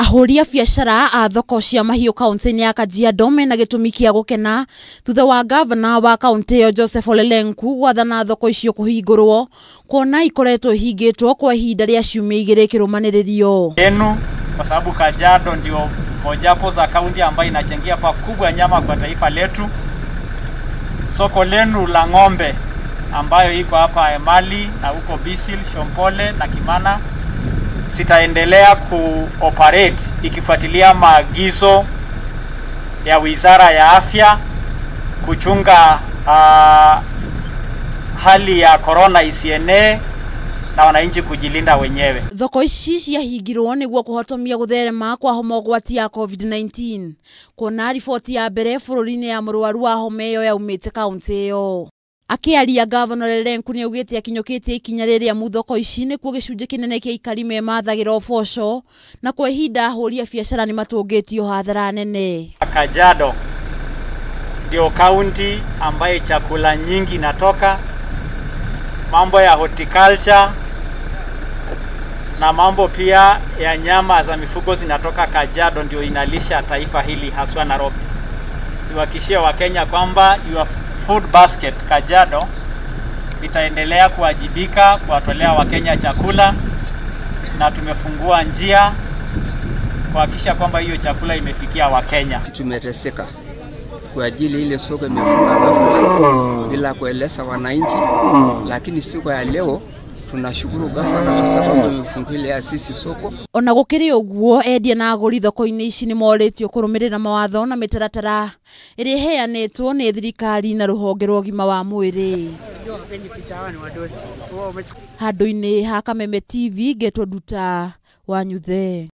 Ahũri a biacara a thoko cia mahiũ kaunti-inĩ ya Kajiado mena gĩtũmi kĩa gũkena thutha wa gavana wa kaunti ĩyo Joseph Ole Lenku gwathana thoko icio kũhingũrwo kuona ikoretwo ihingĩtwo kwa ihinda rĩa ciumia igĩrĩ kĩrũmanĩrĩrio. Yenu kwa sababu Kajiado ndio mojawapo za kaunti ambayo inachangia pakubwa nyama kwa taifa letu. Soko lenu la ng'ombe ambayo iko hapa Emali na huko Bisil, Shompole na Kimana sitaendelea kuoperate ikifuatilia maagizo ya Wizara ya Afya kuchunga hali ya corona isienee na wananchi kujilinda wenyewe. Thoko ici ciahingirwo nĩguo kũhotomia gũtherema kwa homa ũgwati ya COVID-19 kuona riboti ya mbere bũrũri-inĩ ya mũrwaru wa homa ĩyo yaumĩte kaunti ĩyo. Akĩaria Gavana Ole Lenku nĩaugĩte akinyũkĩtie ikinya rĩrĩa amu thoko ici nĩkuo gĩcunjĩ kĩnene kĩa aikari memathagĩra ũboco na kwa ihinda ahũri a biacara nĩmatũngĩtio hathara nene. Kajiado ndio kaunti ambaye chakula nyingi inatoka, mambo ya horticulture na mambo pia ya nyama za mifugo zinatoka Kajiado, ndio inalisha taifa hili haswa Nairobi. Niwahakikishie Wakenya kwamba your food basket Kajiado itaendelea kuwajibika kuwatolea Wakenya chakula, na tumefungua njia kuhakikisha kwamba hiyo chakula imefikia Wakenya. Tumeteseka kwa ajili ile soko imefunga ghafla bila kueleza wananchi, lakini siku ya leo tunashukuru gavana kwa sababu amefungulia sisi soko. Ona gũkĩrĩ ũguo, endia na agũri thoko-inĩ ici nĩmorĩtio kũrũmĩrĩra mawatho na mĩtaratara ĩrĩa ĩheanĩtwo nĩ thirikari na rũhonge rwa ũgima wa mwĩrĩ. Handũ-inĩ ha Kameme TV ngetwo Nduta wa Nyuthe.